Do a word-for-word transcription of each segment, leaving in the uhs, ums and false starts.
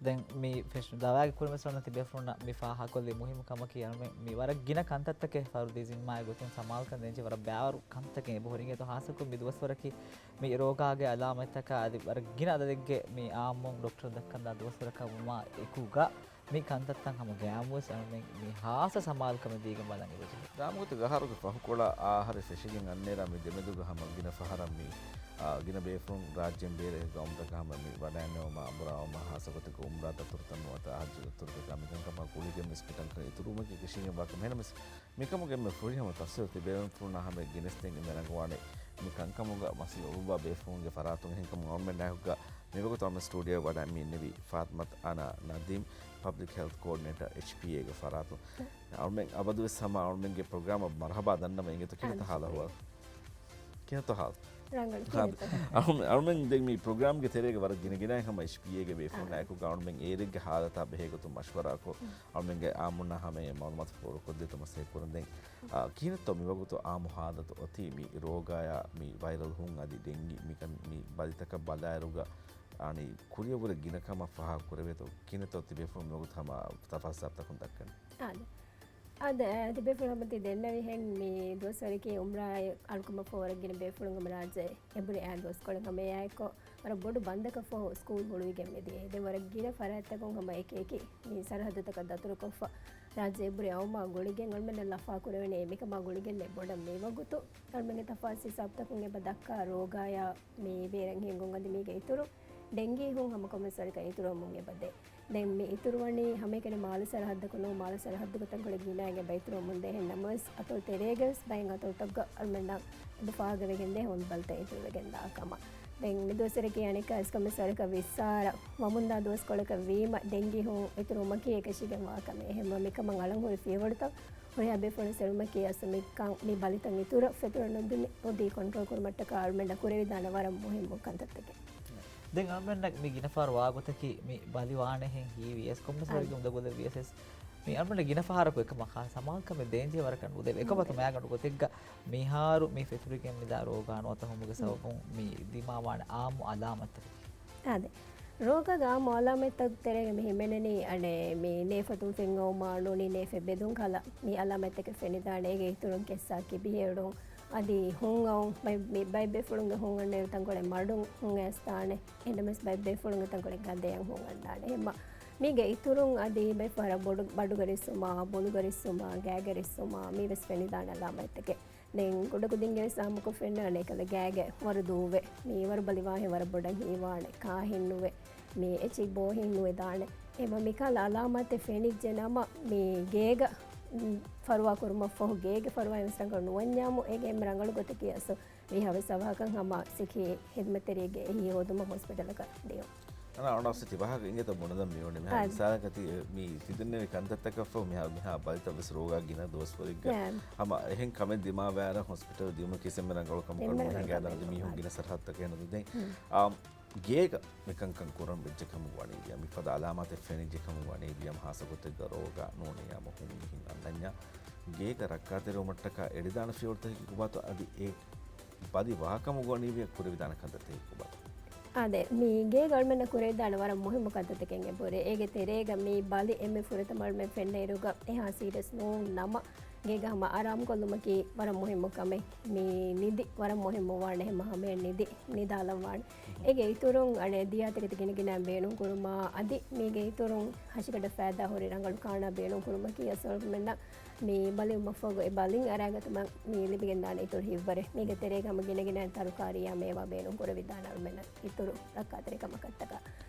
ދެން މި ފެޝަން ދަވާގެ ކުރިމަސްވަން ތިބޭފުޅުންނަށް މި ފާހަގަކޮށްލީ މުހިއްމު ކަމަކީ، އަޅުމެން މި ވަރަށް ގިނަ ކަންތައްތަކެއް ފަރުދީ ޒިންމާއެއް ގޮތުން ސަމާލުކަން ދޭންޖެހޭ ވަރަށް ބައިވަރު ކަންތަކެއް އެބަހުރި. އިނގޭތޯ ހާއްސަކޮށް މި ދުވަސްވަރަކީ މި ރޯގާގެ އަލާމަތްތަކާ އަދި ވަރަށް ގިނަ އަދަދެއްގެ މި އާއްމުން ޑޮކްޓަރުން ދައްކަންދާ ދުވަސްވަރަކަށް ވުމާ އެކުގަ، މި ކަންތައްތައް ހަމަ ގައިމުވެސް އަޅުމެން މި ހާއްސަ ސަމާލުކަމެއް ދީގެން ބަލަން އެބަޖެހޭ. ރާމުގަތު ގަހަރުގެ ފަހުކޮޅަށް އާހަރެއް ފެށިގެން އަންނޭރާ މި ދެމެދުގަ ހަމަ ގިނަ ފަހަރަށް މި، އާ، ގިނަ ބޭފުޅުން ރާއްޖޭން ބޭރަށް ގައުމުތަކަށް ހަމަ މި ވަޑައިންނެވުމާ އަނބުރާ އައުމާ ހާއްސަގޮތެއްގަ އުމްރާ ދަތުރުތައް ނުވަތަ ހައްޖު ދަތުރުތަކާ މިކަންކަމާ ގުޅިގެން ވެސް މިކަންކަން އިތުރުވުމަކީ ކިށީގެންވާ ކަމެއް. އެހެންނަމަވެސް މިކަމުގެ އެންމެ ފުރިހަމަ ތަފްސީލު ތިބޭފުޅުންނާ ހަމަޔަށް ގެނެސްދޭން އެންމެ ރަނގަޅުވާނެ. މި ކަންކަމުގަ މަސައްކަތް އޮއްވާ ބޭފުޅުންގެ ފަރާތުން އެހެންކަމުން އަޅުމެންނާ އެކުގަ މިވަގުތު އަޅުމެން ސްޓޫޑިއޯއަށް ވަޑައި މި އިންނެވީ ފާތިމަތު އަނާ ނަދީމް، ޕަބްލިކް ހެލްތް ކޯޑިނޭޓަރ، އެޗްޕީއޭގެ ފަރާތުން. އަޅުމެން އަބަދުވެސް ހަމަ އަޅުމެންގެ ޕްރޮގްރާމަށް މަރުހަބާ ދަންނަވަން. އިނގޭތޯ ކިހިނެއްތޯ ހާލު އަހުވާލު؟ ކިހިނެއްތޯ ހާލު؟ ރަނގަޅު. ހާ، ކިހިނެއްތޯ؟ އަޅުމެން، އަޅުމެން ދެން މި ޕްރޮގްރާމްގެ ތެރޭގަ ވަރަށް ގިނަގިނައިން ހަމަ އެޗްޕީއޭގެ ބޭފުޅުންނާ އެކުގަ އަޅުމެން އޭރެއްގެ ހާލަތާ ބެހޭ ގޮތުން މަޝްވަރާކޮށް، އަޅުމެންގެ އާއްމުންނާ ހަމަޔަށް މައުލޫމާތު ފޯރުކޮށްދޭތޯ މަސައްކަތް ކުރަން. ދެން، އާ، ކިހިނެއްތޯ މިވަގުތު އާއްމު ހާލަތު އޮތީ މި ރޯގާޔާ މި ވައިރަލް ހުން އަދި ޑެންގީ މިކަން މި ބަލިތަކަށް ބަލާއިރުގަ އަނި ކުރިއަށްވުރެ ގިނަ ކަމަށް ފާހަގަ ކުރެވޭތޯ؟ ކިހިނެއްތޯ ތިބޭފުޅުން މިވަގުތު ހަމަ ތަފާސް ސާފްތަކުން ދައްކަނީ؟ އާދެ. އާދެ، ތިބޭފުޅުން ހަމަ ތި ދެންނެވިހެން މި ދުވަސްވަރަކީ އުމްރާއެއް އަޅުކަމަށް ފަހު ވަރަށް ގިނަ ބޭފުޅުން ހަމަ ރާއްޖެ އެބުރި އާ ދުވަސްކޮޅެއް ހަމަ އެއާއެކު ވަރަށް ބޮޑު ބަންދަކަށް ފަހު ސްކޫލް ހުޅުވިގެން މިދިޔަ. ދެން ވަރަށް ގިނަ ފަރާތްތަކުން ހަމަ އެކި އެކި މި ސަރަހައްދުތަކަށް ދަތުރުކޮށްފަ ރާއްޖެ އެބުރި އައުމާ ގުޅިގެން އަޅުމެންނަށް ލަފާ ކުރެވެނީ މިކަމާ ގުޅިގެންނޭ. ބޮޑަށް މިވަގުތު އަޅުމެންގެ ތަފާސް ހިސާބުތަކުން އެބަ ދައްކާ ރޯގާޔާ މި ބޭރަށް ހިންގުން އަދި މީގެ އިތުރު ޑެންގީ ހުން ހަމަ ކޮންމެސް ވަރަކަށް އިތުރުވަމުން އެބަ ދޭ. ދެން މި އިތުރުވަނީ ހަމައެކަނި މާލެ ސަރަހައްދަކު ނޫން، މާލެ ސަރަހައްދުގެ ތަންކޮޅެއް ގިނައިން އެބަ އިތުރުވަމުން ދޭ. އެހެން ނަމަވެސް އަތޮޅު ތެރޭގަވެސް ބައެއް އަތޮޅުތަކުގަ އަޅުމެންނަށް އެބަ ފާހަގަވެގެން ދޭ ހޯމް ބަލިތައް އިތުރުވެގެން ދާ ކަމަށް. ދެން މި ދުވަސްވަރަކީ އަނެއްކާވެސް ކޮންމެސް ވަރަކަށް ވިއްސާރަ ވަމުންދާ ދުވަސްކޮޅަކަށް ވީމަ ޑެންގީ ހުން އިތުރުވުމަކީ އެކަށީގެންވާ ކަމެއް. އެހެންވެ މިކަމަށް އަޅަން ހުރި ފިޔަވަޅުތައް ހުރިހާ ބޭފުޅުން ސެރުމަކީ އަސް މި ކަން މި ބަލިތައް އިތުރަށް ފެތުރަން ނުދިނި ނުދީ ކޮންޓްރޯލް ކުރުމަށްޓަކާ އަޅުމެންނަށް ކުރެވިދާނެ ވަރަށް މުހިއްމު ކަންތައްތަކެއް. ދެން އަޅުމެންނަށް މި ގިނަ ފަހަރު ވާގޮތަކީ މި ބަލި ވާނެހެން ހީވިޔަސް ކޮންމެސް ވަރެއްގެ އުނދަގުލެއް ވިޔަސް މި އަޅުމެންނަށް ގިނަ ފަހަރަކު އެކަމަކާ ސަމާލުކަމެއް ދޭންޖެހޭ ވަރަކަށް ނުދެވޭ. އެކަމަކު މައިގަނޑު ގޮތެއްގަ މިހާރު މި ފެތުރިގެން މިދާ ރޯގާ ނުވަތަ ހުންމުގެ ސަބަބުން މި ދިމާވާނެ އާއްމު އަލާމަތްތަކަކީ. އާދެ. ރޯގާގެ އާއްމު އަލާމަތްތައް ތެރޭގަ މި ހިމެނެނީ އަނެއް މި ނޭފަތުން ފެންއައުމާ ނޫނީ ނޭފެއް ބެދުން ކަހަލަ މި އަލާމަތްތަކެއް ފެނިދާނެ. އޭގެ އިތުރުން ކެއްސާ ކިބިހެޅުން އަދި ހުން އައުން ބައި، މި ބައެއް ބޭފުޅުންގެ ހުން އަންނައިރު ތަންކޮޅެއް މަޑުން ހުން އައިސްދާނެ. އެހެންނަމަވެސް ބައެއް ބޭފުޅުންގެ ތަންކޮޅެއް ގަދަޔަށް ހުން އަންނާނެ. އެހެންމަ މީގެ އިތުރުން އަދި ބައެއް ފަހަރަށް ބޮޑު، ބަޑުގަ ރިއްސުމާ، ބޮލުގަ ރިއްސުމާ، ގާގަ ރިއްސުމާ މީވެސް ފެނިދާނެ އަލާމަތްތަކެއް. ދެން ކުޑަކުދިންގެވެސް އާއްމުކޮށް ފެންނާނެ އެކަލަ ގާގެ ވަރު ދޫވެ، މީ ވަރު ބަލިވާހެން ވަރަށް ބޮޑަށް ހީވާނެ، ކާހެއް ނުވެ، މީ އެޗި ބޯހެއް ނުވެދާނެ. އެމަ މިކަހަލަ އަލާމާތެއް ފެނިއްޖެ ނަމަ، މީ ގޭގަ، މް، ފަރުވާ ކުރުމަށްފަހު ގޭގެ ފަރުވާ ވެސް ރަނގަޅު ނުވަންޏާމު، އޭގެ އެންމެ ރަނގަޅު ގޮތަކީ އަސް ވީހާވެސް އަވަހަކަށް ހަމަ ސިއްހީ ހިދުމަތްތެރިއެއްގެ އެހީ ހޯދުމަށް ހޮސްޕިޓަލަކަށް ދިޔުން. އަނާ އަނާސް ތިބާހަކަ އިނގޭތަ ބުނެދަން މިވަނީ މިހާ މިސާލަކަށް ތި މި ތިދެންނެވި ކަންތައްތަކަށްފަހު މިހާ، މިހާ ބަލިތައް ވެސް ރޯގާ ގިނަ ދުވަސްވަރެއްގަ ހަމަ އެހެން ކަމެއް ދިމާވާއިރަށް ހޮސްޕިޓަލް ދިޔުމަކީ އެންމެ ރަނގަޅު ކަމަކަށް ނުހިނގާ ދަން މީހުން ގިނަ ސަރަހައްދުތަކެއް ނުދެން. ގޭގަ މިކަންކަން ކުރަން ވެއްޖެ ކަމުގަ ވަނީ ވިޔަ މިފަދަ އަލާމާތެއް ފެނިއްޖެ ކަމުގަ ވަނީ ވިޔަ ހާއްސަ ގޮތެއްގަ ރޯގާ ނޫނިއްޔާމު ހުން މިހިން އަންނަންޏާ ގޭގަ ރައްކާތެރިވުމަށްޓަކާ އެޅިދާނެ ފިޔަވަޅުތަކަކީ ކޮބާތޯ އަދި އެ ބަލި ވާކަމުގަ ވަނީ ވިޔަ ކުރެވިދާނެ ކަންތައްތަކީ ކޮބާތޯ؟ އާދެ، މީ ގޭގަ އަޅުމެންނަށް ކުރެވިދާނެ ވަރަށް މުހިއްމު ކަންތައްތަކެއް އެބަހުރޭ. އޭގެ ތެރޭގަ މީ ބަލި އެންމެ ފުރަތަމަ އަޅުމެން ފެންނައިރުގަ އެހާ ސީރިއަސް ނޫން ނަމަ، ގޭގަ ހަމަ އަރާމުކޮށްލުމަކީ ވަރަށް މުހިއްމު ކަމެއް. މީ ނިދި ވަރަށް މުހިއްމުވާނެ، ހަމަ ހަމަޔަށް ނިދި ނިދާލައްވާނެ. އޭގެ އިތުރުން އަނެއް ދިޔާތަކެތި ގިނަގިނައިން ބޭނުން ކުރުމާ، އަދި މީގެ އިތުރުން ހަށިގަނޑަށް ފައިދާ ހުރި ރަނގަޅު ކާނާ ބޭނުން ކުރުމަކީ އަސް އަޅުމެންނަށް މި ބަލިވުމަށްފަހު އެ ބަލިން އަރާގަތުމަށް މި ލިބިގެންދާނެ އިތުރު ހިތްވަރެއް. މީގެ ތެރޭގަ ހަމަ ގިނަގިނައިން ތަރުކާރީއާ މޭވާ ބޭނުން ކުރެވިދާނެ އަޅުމެންނަށް އިތުރު ރައްކާތެރި ކަމަކަށްޓަކާ.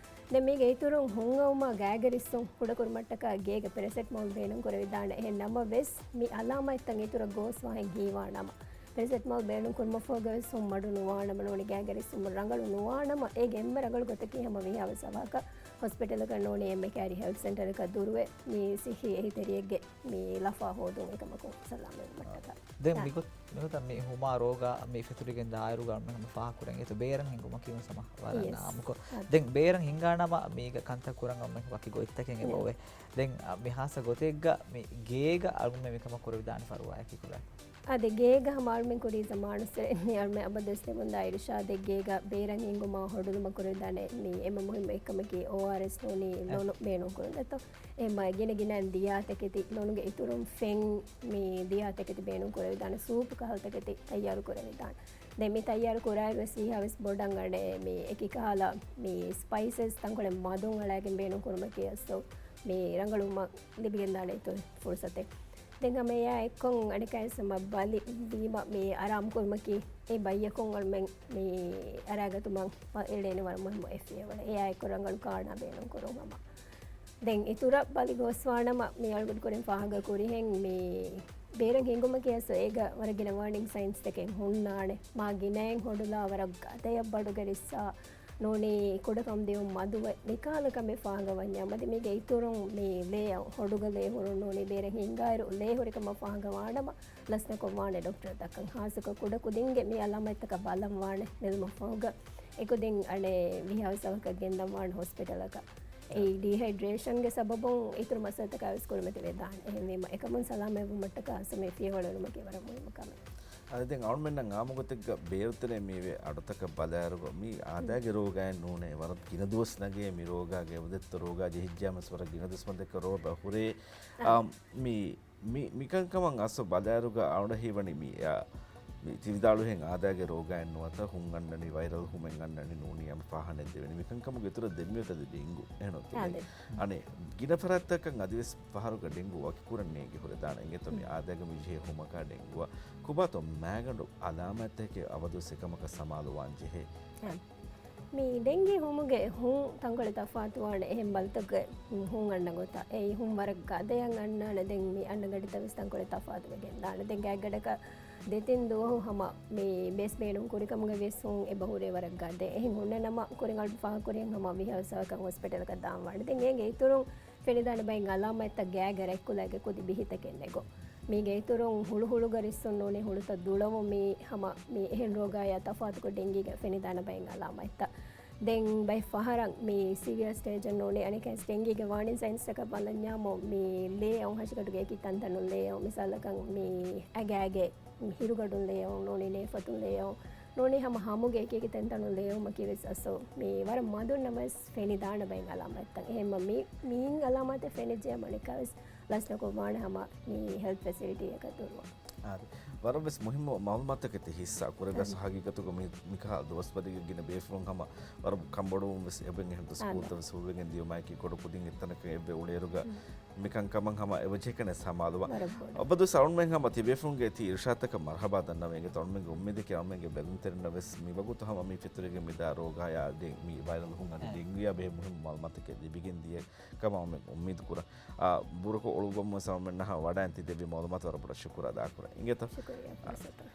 ދެން މީގެ އިތުރުން ހުންއައުމާ ގާގަ ރިއްސުން ކުޑަކުރުމަށްޓަކާ ގޭގަ ޕެރަސެޓްމޯލް ބޭނުން ކުރެވިދާނެ. އެހެން ނަމަވެސް މި އަލާމާތްތައް އިތުރަށް ގޯސްވާހެން ހީވާ ނަމަ، ޕެރަސެޓްމޯލް ބޭނުން ކުރުމަށްފަހުގަވެސް ހުން މަޑު ނުވާނަމަ ނޫނީ ގާގަ ރިއްސުން ރަނގަޅު ނުވާނަމަ، އޭގެ އެންމެ ރަނގަޅު ގޮތަކީ ހަމަ ވީހާވެސް އަވަހަކަށް ހޮސްޕިޓަލަކަށް ނޫނީ އެންމެ ކައިރި ހެލްތް ސެންޓަރަކަށް ދުރުވެ، މި ސިއްހީ އެހީތެރިއެއްގެ މި ލަފާ ހޯދުން އެކަމަކު ސަލާމަތްވުމަށްޓަކާ. ދެން މިގޮތް، މިގޮތަށް މި ހުމާ ރޯގާ މި ފެތުރިގެން ދާއިރުގަ އަޅުމެން ހަމަ ފާހަގަކުރަން އެތު ބޭރަށް ހިނގުމަކީ ވެސް ހަމަ ވަރަށް އާއްމުކޮށް. ދެން ބޭރަށް ހިނގާނަމަ މީގަ ކަންތައް ކުރަން އަޅުމެން ވަކި ގޮތްތަކެއް އެބައޮވޭ. ދެން މި ހާއްސަ ގޮތެއްގަ މި ގޭގަ އަޅުމެން މިކަމަށް ކުރެވިދާނެ ފަރުވާއަކީ ކޮބާތޯ؟ އާދެ، ގޭގަ ހަމަ އަޅުމެން ކުރީ ޒަމާނުއްސެރެ މި އަޅުމެން އަބަދުވެސް ދެމުންދާ އިރުޝާދެއް ގޭގަ ބޭރަށް ހިންގުމާ ހޮޑުލުމަށް ކުރެވިދާނެ މި އެންމެ މުހިއްމު އެއްކަމަކީ އޯއާރްއެސް ނޫނީ ލޮނު ބޭނުން ކުރުން ދެތޯ. އެހެންމަ ގިނަ ގިނައިން ދިޔާ ތަކެތި، ލޮނުގެ އިތުރުން ފެން މި ދިޔާ ތަކެތި ބޭނުން ކުރެވިދާނެ، ސޫޕް ކަހަލަ ތަކެތި ތައްޔާރު ކުރެވިދާނެ. ދެން މި ތައްޔާރު ކުރާއިރު ވެސް ވީހާވެސް ބޮޑަށް އަނެއް މި އެކި ކަހަލަ މި ސްޕައިސަސް ތަންކޮޅެއް މަދުން އަޅައިގެން ބޭނުން ކުރުމަކީ އަސްލު މި ރަނގަޅުވުމަށް ލިބިގެންދާނެ އިތުރު ފުރުސަތެއް. ދެން ހަމަ އެއާ އެއްކޮށް އަނެއްކާވެސް ހަމަ ބަލި ވީމަ މި އަރާމް ކުރުމަކީ އެ ބައްޔަކުން އަޅުމެން މި އަރާގަތުމަށް އެޅޭނެ ވަރަށް މުހިއްމު އެއް ފިޔަވަޅެއް. އެއާ އެއްކޮށް ރަނގަޅު ކާނާ ބޭނުން ކުރުން ހަމަ. ދެން އިތުރަށް ބަލި ގޮސްވާނަމަ މި އަޅުގަޑު ކުރިން ފާހަގަ ކުރިހެން މި ބޭރަށް ހިނގުމަކީ އަސް އޭގަ ވަރަށް ގިނަ ވާނިން ސައިންސްތަކެއް ހުންނާނެ. މާ ގިނައިން ހޮޑުލާ ވަރަށް ގަދަޔަށް ބަޑުގެ ރިއްސާ ނޫނީ ކުޑަކަމުދިޔުން މަދުވެ މިކާލަ ކަމެއް ފާހަގަވަންޏާ މަދި މީގެ އިތުރުން މި ލޭއަށް ހޮޑުގަ ލޭ ހުރުން ނޫނީ ބޭރަށް ހިނގާއިރު ލޭ ހުރިކަމަށް ފާހަގަވާނަމަ ލަސްނަކޮށް ވާނެ ޑޮކްޓަރު ދައްކަން. ހާއްސަކޮށް ކުޑަ ކުދިންގެ މި އަލާމަތްތަކަށް ބަލަން ވާނެ ނިލުމަށްފަހުގަ އެކުދިން އަނެއް ވީހާވެސް ވަރަކަށް ގެންދަން ވާނެ ހޮސްޕިޓަލަކަށް. އެއީ ޑީހައިޑްރޭޝަންގެ ސަބަބުން އިތުރު މައްސަލަތަކާވެސް ކުރިމަތިވެދާނެ. އެހެންވީމަ އެކަމުން ސަލާމަތްވުމަށްޓަކާ ހަސަމޭ ފިޔަވަޅު އެޅުމަކީ ވަރަށް މުހިއްމު ކަމެއް. އަދި ދެން އަޅުމެންނަށް އާއްމުގޮތެއްގަ ބޭރުތެރޭ މިވޭ އަޑުތަކަށް ބަލާއިރުގަ މީ އާދައިގެ ރޯގާއެއް ނޫނޭ. ވަރަށް ގިނަ ދުވަސް ނަގޭ މި ރޯގާގެ އެބަދެއްތޯ ރޯގާ ޖެހިއްޖާމެސް ވަރަށް ގިނަ ދުސްމަންދެއްކަ ރޯބަ ހުރޭ. އާ، މި މި، މިކަންކަމަށް އަސްލު ބަލާއިރުގަ އަޅުން ހީވަނީ މި، އާ، މި ތި ވިދާޅުހެން އާދައިގެ ރޯގާއެއް ނުވަތަ ހުން އަންނަނީ ވައިރަލް ހުމެއް އަންނަނީ ނޫނީ އަން ފާހަނެއް ދެވެނީ. މިކަންކަމުގެ އިތުރަށް ދެންމިއޮތަ ދެ ޑެންގު އެހެން އޮތުމެއް. އާދެ. އަނެއް ގިނަ ފަރާތްތަކަށް އަދިވެސް ފަހަރުގަ ޑެންގު ވަކިކުރަން ނޭނގި ހުރެދާނެ. އިނގޭތޯ މި އާދައިގަ މި ޖެހޭ ހުމަކާ ޑެންގުއަށް ކޮބާތޯ މާގަނޑު އަލާމާތްތަކެއް އަބަދުވެސް އެކަމަކަށް ސަމާލުވާން ޖެހޭ. މި ޑެންގީ ހުމުގެ ހުން ތަންކޮޅެއް ތަފާތުވާނެ އެހެން ބަލިތަކުގެ ހުން އަންނަ ގޮތަށް. އެއީ ހުން ވަރަށް ގަދަޔަށް އަންނާނެ. ދެން މި އަންނަ ގަޑިތައް ވެސް ތަންކޮޅެއް ތަފާތުވެގެން ދާނެ. ދެން ގާތްގަޑަކަށް ދެތިން ދުވަހު ހަމަ މި ބޭސް ބޭނުން ކުރިކަމުގަ ވެސް ހުން އެބަ ހުރޭ ވަރަށް ގަދަ. އެހެން ހުންނަ ނަމަ ކުރިން އަޅު ފާހަގަކުރިހެން ހަމަ ވީހާވެސް ވަރަކަށް ހޮސްޕިޓަލަކަށް ދާން ވާނެ. ދެން އޭގެ އިތުރުން ފެނިދާނެ ބައެއް އަލާމަތްތައް ގާގަ ރަތްކުލައިގެ ކުދި ބިހިތަކެއް ނެގުން. މީގެ އިތުރުން ހުޅުހުޅުގަ ރިއްސުން ނޫނީ ހުޅުތައް ދުޅަވުމީ ހަމަ މި އެހެން ރޯގާޔާ ތަފާތުކޮށް ޑެންގީގެ ފެނިދާނެ ބައެއް އަލާމަތްތައް. ދެން ބައެއް ފަހަރަށް މި ސީވިއާ ސްޓޭޖަށް ނޫނީ އަނެކަން ޑެންގީގެ ވާނިން ސައިންސްތަކަށް ބަލަންޏާމު މި ލޭ އައުން ހަށިގަނޑުގެ އެކި ތަންތަނުން ލޭ އައުން މިސާލަކަށް މި އަގާގެ ހިރުގަޑުން ލޭއައުން ނޫނީ ނޭފަތުން ލޭއައުން ނޫނީ ހަމަ ހަމުގެ އެކިއެކި ތަންތަނުން ލޭއައުމަކީ ވެސް އަސްލު މި ވަރަށް މަދުން ނަމަވެސް ފެނިދާނެ ބައެއް އަލާމަތްތައް. އެހެންމަ މި، މިއިން އަލާމާތެއް ފެނިއްޖެ މަނިކާވެސް ލަސްނަކޮށް ވާނެ ހަމަ މި ހެލްތް ފެސިލިޓީއަކަށް ދުރުވަން. އާދެ. ވަރަށް ވެސް މުހިއްމު މައުލޫމާތަކެއް ތި ހިއްސާ ކުރެއްވި. އަދި ހަގީގަތުގަ މި، މިކަހަލަ ދުވަސްވަރީގެ ގިނަ ބޭފުޅުން ހަމަ ވަރަށް ކަންބޮޑުވުން ވެސް އެބަ އެހެން އާދެ. ސްކޫލްތައް ވެސް ހުޅުވިގެން ދިޔުމާއެކީ ކޮޑު ކުދިން އެތަނަކަށް އެއްވެ އުޅޭއިރުގަ މިކަންކަމަށް ހަމަ އެބަޖެހިގެން ސަމާލުވާ. ވަރަށް ބޮޑަށް. އަބަދުވެސް އަޅުމެން ހަމަ ތިބޭފުޅުންގެ ތި އިރުޝާދުތަކަށް މަރުޙަބާ ދަންނަވަން. އިނގޭތޯ އަޅުމެންގެ އުއްމީދަކީ އަޅުމެންގެ ބެލުންތެރިންނަށް ވެސް މިވަގުތު ހަމަ މި ފެތުރިގެން މިދާ ރޯގާޔާ ދެން މި ވައިރަލް ހުން އަދި އެ. ޑެންގޫއާ ބެހޭ މުހިއްމު މައުލޫމާތަކެއް ލިބިގެން ދިޔަ ކަމަށް އަޅުމެން އުއްމީދު ކުރަން. އާ، ބުރަކޮށް އޮޅުއްވަމުން ވެސް އަޅުމެންނަށް ވަޑައިން ތި ދެއްވި މައުލޫމާތު ވަރަށް ބޮޑަށް ޝުކުރު އަދާކުރަން. އިނގޭތޯ؟ ޝުކުރިއްޔާ ފުރުސަތަށް.